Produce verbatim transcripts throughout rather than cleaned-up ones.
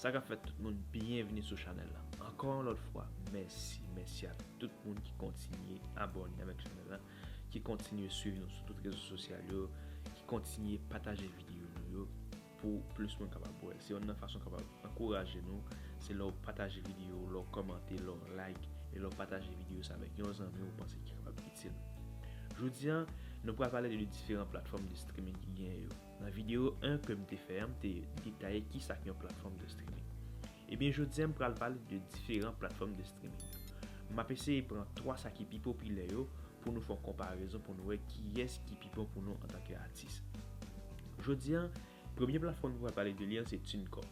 Sa k ap fèt tout moun, byenvini sou chanèl la. Ankò yon lòt fwa, mèsi, mèsi a tout moun ki kontinye abòne avèk chanèl la, ki kontinye swiv nou sou tout rezo sosyal yo, ki kontinye pataje videyo nou yo pou plis moun kapab wè. Se youn nan fason kapab ankouraje nou, se lè w pataje videyo, lè w kòmante, lè w like, e lè w pataje videyo sa avèk yon zanmi ou panse ki kapab itil. Jodi a, nou pral pale de diferan platfòm de streaming ki genyen yo. Nan videyo en ke m te fè a, m te detaye kisa k yon platfòm de streaming. Ebyen, jodi a, m pral pale de diferan platfòm de streaming yo. M ap eseye pran twa sa ki pi popilè yo pou nou fè yon konparezon, pou nou wè kiyès ki pi bon pou nou antanke atis. Jodi a, premye platfòm nou pral pale de li an, se TuneCore.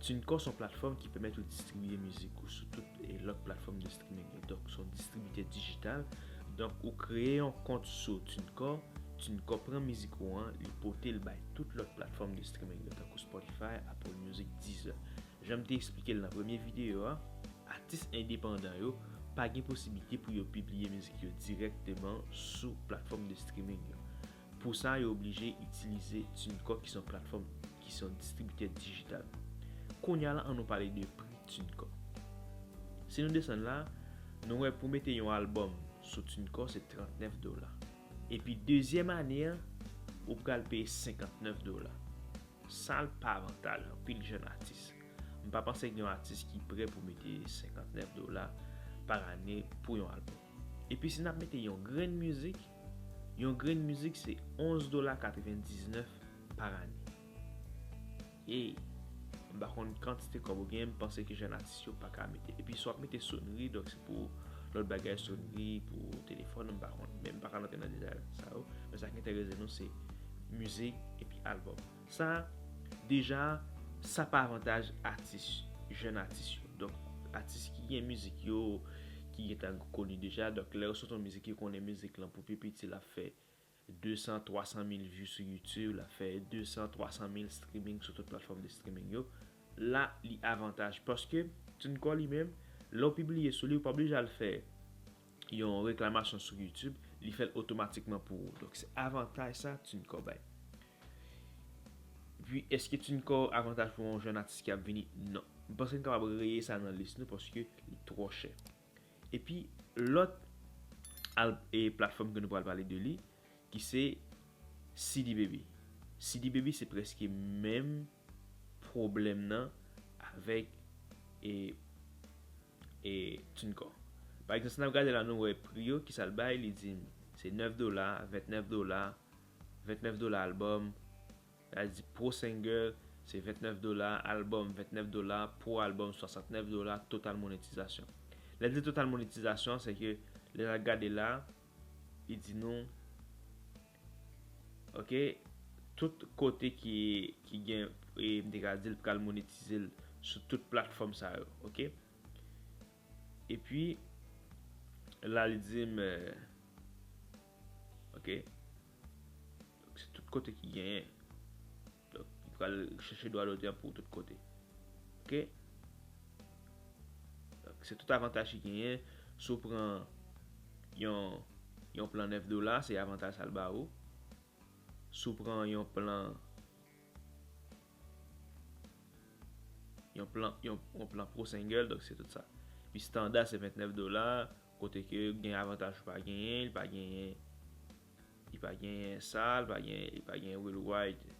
TuneCore se yon platfòm ki pèmèt ou distribiye mizik ou sou tout, e, lòt platfòm de streaming yo. Donk, se yon distribitè dijital. Donk, ou kreye yon kont sou TuneCore, TuneCore pran mizik ou an, li pote l bay tout lòt platfòm de streaming yo, tankou Spotify, Apple Music, Deezer. Jan m te eksplike l nan premye videyo a, atis endepandan yo pa gen posiblite pou yo pibliye mizik yo dirèkteman sou platfòm de streaming yo. Pou sa, yo oblije itilize TuneCore, ki se yon platfòm, ki se yon distribitè dijital. Kounye a la, ann nou pale de pri TuneCore. Si nou desann la, nou wè pou mete yon albòm sou TuneCore, se trannèf dola. Epi dezyèm ane an, ou pral peye senkantnèf dola. Sa l pa avantaj anpil jèn atis. M pa panse gen yon atis ki prè pou mete senkantnèf dola pa ane pou yon albòm. Epi si n ap mete yon grenn mizik, yon grenn mizik se onz dola katrevendiznèf pa ane. E m pa konn kantite kòb ou genyen, m panse ke jèn atis yo pa ka mete. Epi si w ap mete sonri, donk se pou lòt bagay, sonri pou telefòn, m pa konn. Men m pa ka rantre nan detay sa yo. Men sa ki enterese nou se mizik epi albòm. Sa, deja, sa pa avantaj atis, jèn atis yo. Donk, atis ki gen mizik yo, ki gentan koni deja. Donk, lè yo sot yon mizik, yo konnen mizik lan pou pi piti, l ap fè de san, twa san mil view sou YouTube, l ap fè de san, twa san mil streaming sou tout platfòm de streaming yo. La, li avantaj paske TuneCore li menm, lè w pibliye sou li, ou pa oblije al fè yon reklamasyon sou YouTube, li fè l otomatikman pou ou. Donk, se avantaj sa TuneCore bay. Epi, èske TuneCore avantaj pou yon jèn atis ki ap vini? Non. M panse n kapab reye sa nan lis nou paske li twò chè. Epi, lòt al-, e platfòm ke nou pral pale de li, ki se CD Baby. CD Baby se prèske menm pwoblèm nan avèk, e, e TuneCore. Pa egzanp, si n ap gade la, nou wè pri yo, kisa l bay, li di n se nèf dola, vennèf dola, vennèf dola albòm, sa di pro single, se vennèf dola, albòm, vennèf dola, pro albòm, swasantnèf dola, total monetizasyon. Lè l di total monetizasyon, se ke lè n ap gade la, li di nou, ok, tout kote ki, ki gen, e, m te ka di l pral monetize l sou tout platfòm sa yo, ok? Epi, la, li di m, e, ok, donk, se tout kote ki genyen. Donk, li pral chèche dwa dotè an pou tout kote. Ok? Donk, se tout avantaj ki genyen. Si w pran yon, yon plan nèf dola, se avantaj sa l ba ou. Si w pran yon plan, yon plan, yon, yon plan pro single, donk se tout sa. Pi standa, se vennèf dola, kote ke gen avantaj ou pa genyen, li pa genyen, li pa genyen sa, li pa genyen, li pa genyen worldwide.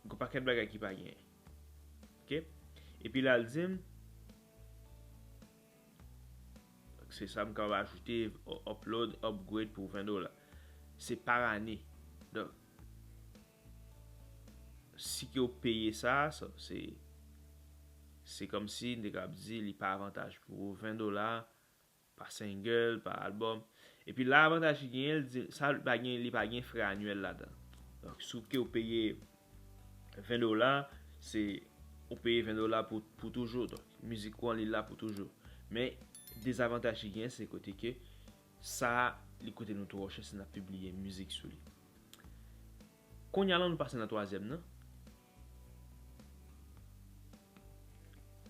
Gon pakèt bagay ki pa genyen. Ok? Epi la, l di m, se sa m kapab ajoute, u-, upload, upgrade pou ven dola. Se pa ane. Donk, si ke w peye sa, sa, se, se kòmsi n te kapab di li pa avantaj pou ou, ven dola, pa single, pa albòm. Epi la, avantaj ki genyen, l di, sa, li pa gen, li pa gen frè anyèl ladan. Donk, si w ke w peye ven dola, se, ou peye ven dola pou, pou toujou. Donk, mizik ou an, li la pou toujou. Men, dezavantaj ki genyen, se kote ke sa, li koute nou twò chè si n ap pibliye mizik sou li. Kounye a la, nou pase nan twazyèm nan.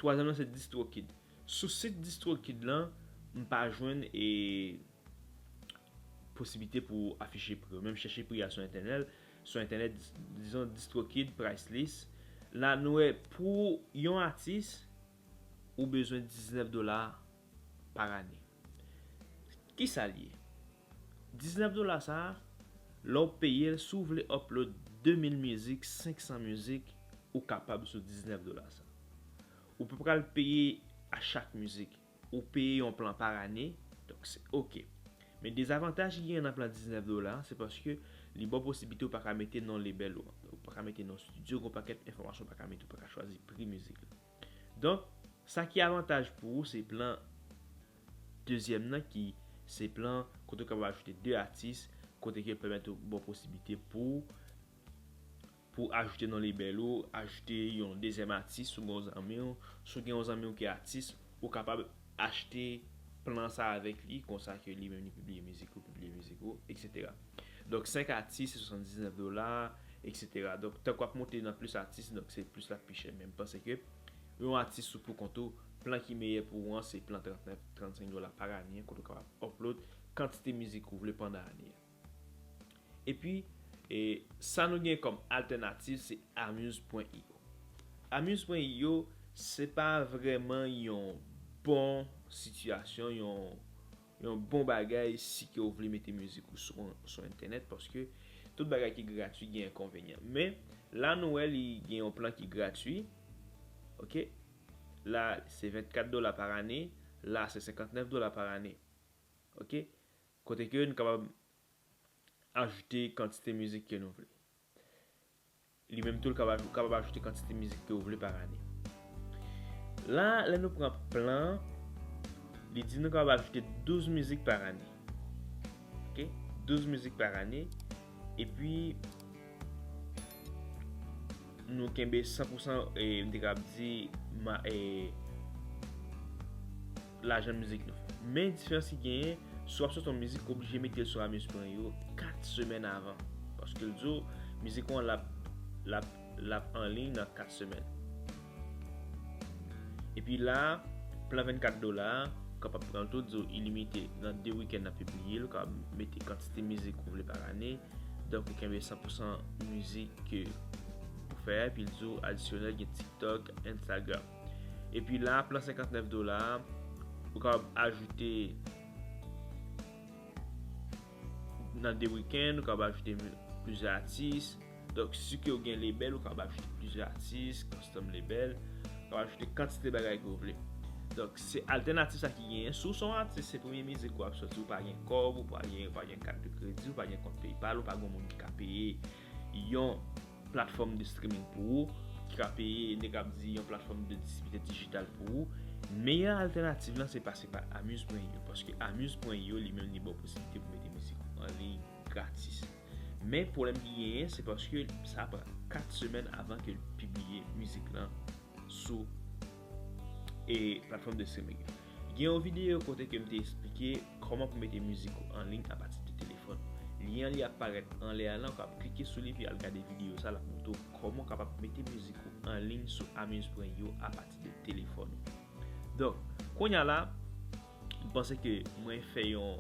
Twazyèm nan, se DistroKid. Sou sit DistroKid lan, m pa jwenn, e, posiblite pou afiche pri yo. Men m chèche pri a sou entènèt, sou entènèt, dizon DistroKid, Price List. La nou wè pou yon atis, ou bezwen diznèf dola pa ane. Kisa l ye? Diznèf dola sa a, lè w peye l, si w vle upload de mil mizik, senk san mizik, ou kapab sou diznèf dola sa. Ou pa pral peye a chak mizik. Ou peye yon plan pa ane, donk se oke. Men dezavantaj ki genyen nan plan diznèf dola, se paske li ba w posiblite ou pa ka mete non lebèl ou an. Ou pa ka mete non estidyo, gon pakèt enfòmasyon ou pa ka mete, ou pa ka chwazi pri mizik la. Donk, sa ki avantaj pou ou, se plan dezyèm nan ki se plan kote w kapab ajoute de atis, kote ke l pèmèt ou ba w posiblite pou pou ajoute non lebèl ou, ajoute yon dezyèm atis sou yon zanmi w, si w gen yon zanmi w ki atis, ou kapab achte plan sa avèk li, konsa ke li menm li pibliye mizik ou, pibliye mizik ou, etsetera. Donk, senk atis se swasanndiznèf dola, etsetera. Donk, tank w ap monte nan plis atis, donk se plis l ap pi chè. Men m panse ke yon atis sou pou kont ou, plan ki meyè pou ou an, se plan trannèf, trannsenk dola pa ane, kote w kapab upload kantite mizik ou vle pandan ane a. Epi, e, sa nou gen kòm altènativ, se Amuse pwen io. Amuse pwen io, se pa vrèman yon bon sitiyasyon, yon, yon bon bagay si ke w vle mete mizik ou sou, sou entènèt, paske tout bagay ki gratwi gen enkonvenyan. Men, la nou wè li gen yon plan ki gratwi, oke? La, se vennkat dola pa ane, la, se senkantnèf dola pa ane, oke? Kote ke nou kapab ajoute kantite mizik ke nou vle. Li menm tou, l kapab, kapab ajoute kantite mizik ke w vle pa ane. La, lè nou pran plan an, li di nou kapab ajoute douz mizik pa ane. Oke? Douz mizik pa ane. Epi, nou kenbe san pou san, e, m te kab di, ma, e, lajan mizik nou fè. Men diferans ki genyen, si w ap sòti yon mizik, ou oblije mete l sou Amuse pwen io kat semèn avan. Paske l di w, mizik ou an l ap, l ap, l ap an liy nan kat semèn. Epi la, plan vennkat dola a, ou kapab pran l tou, di w ilimite, nan de wikenn n ap pibliye l, ou kapab mete kantite mizik ou vle pa ane. Donk, ou kenbe san pou san mizik ke ou fè, epi l di w adisyonèl gen TikTok, Instagram. Epi la, plan senkantnèf dola a, ou kapab ajoute nan de wikenn, ou kapab ajoute mi-, plizyè atis. Donk, si ke w gen lebèl, ou kapab ajoute plizyè atis, custom label, ou kapab ajoute kantite bagay ke w vle. Donk, se altènativ sa ki genyen. Si w se yon atis, se premye mizik ou ap sòti, ou pa gen kòb, ou pa gen, ou pa gen kat de kredi, ou pa gen kont PayPal, ou pa gen moun ki ka peye yon platfòm de streaming pou ou, ki ka peye, nèg ap di yon platfòm de distribitè dijital pou ou. Meyè altènativ lan, se pase pa Amuse pwen io, paske Amuse pwen io li menm li ba w posiblite pou mete mizik ou an liy gratis. Men pwoblèm ki genyen, se paske sa pran kat semèn avan ke l pibliye mizik lan sou, e, platfòm de streaming yo. Gen yon videyo kote ke m te eksplike kòman pou mete mizik ou an liy apati de telefòn. Lyen an li ap parèt anlè a la, ou kapab klike sou li epi al gade videyo sa, l ap montre w kòman w kapab mete mizik ou an liy sou Amuse pwen io apati de telefòn ou. Donk, kounye a la, m panse ke mwen fè yon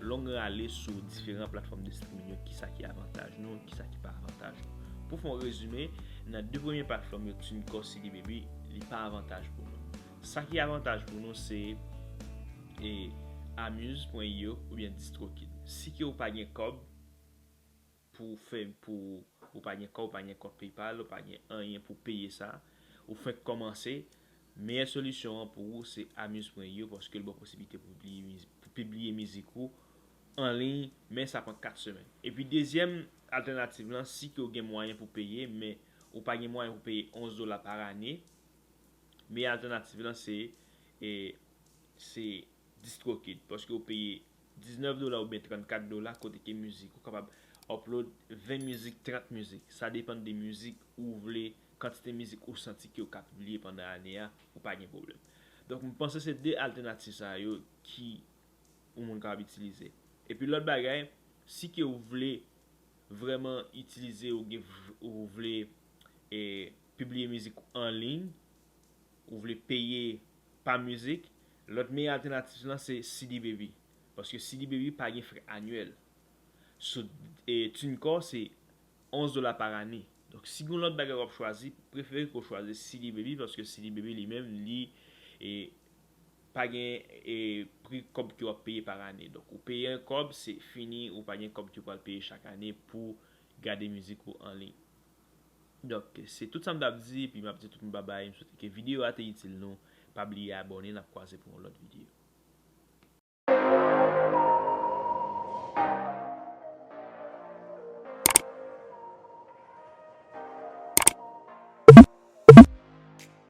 long rale sou diferan platfòm de streaming yo, kisa ki avantaj nou, kisa ki pa avantaj nou. Pou fè yon rezime, nan de premye platfòm yo, TuneCore, CDBaby, li pa avantaj pou nou. Sa ki avantaj pou nou, se, e, Amuse pwen io oubyen DistroKid. Si ke w pa gen kòb pou fè, pou, ou pa gen kòb, ou pa gen kont PayPal, ou pa gen anyen pou peye sa, ou fenk kòmanse, meyè solisyon an pou ou se Amuse pwen io, paske l ba w posiblite pou pibliye miz-, pou pibliye mizik ou an liy, men sa pran kat semèn. Epi dezyèm altènativ lan, si ke w gen mwayen pou peye, men ou pa gen mwayen pou peye onz dola pa ane, meyè altènativ lan se, e, se DistroKid, paske w peye diznèf dola oubyen trannkat dola, kote ke mizik ou kapab upload ven mizik, trant mizik. Sa depann de mizik ou vle, kantite mizik ou santi ke w ka pibliye pandan ane a, ou pa gen pwoblèm. Donk, m panse se de altènativ sa yo ki yon moun kapab itilize. Epi lòt bagay, si ke w vle vrèman itilize, ou gen, ou vle, e, pibliye mizik ou an liy, ou vle peye pa mizik, lòt meyè altènativ lan se CDBaby. Paske CDBaby pa gen frè anyèl. Sou, e, TuneCore se onz dola pa ane. Donk, si gen lòt bagay w ap chwazi, prefere ke w chwazi CD Baby, paske CD Baby li menm, li e, pa gen e, pri kòb ke w ap peye pa ane. Donk, ou peye yon kòb, se fini, ou pa gen kòb ke w pral peye chak ane pou gade mizik ou an liy. Donk, se tout sa m t ap di, epi m ap di tout moun babay, m swete ke videyo a te itil nou. Pa bliye abòne, n ap kwaze pou yon lòt videyo.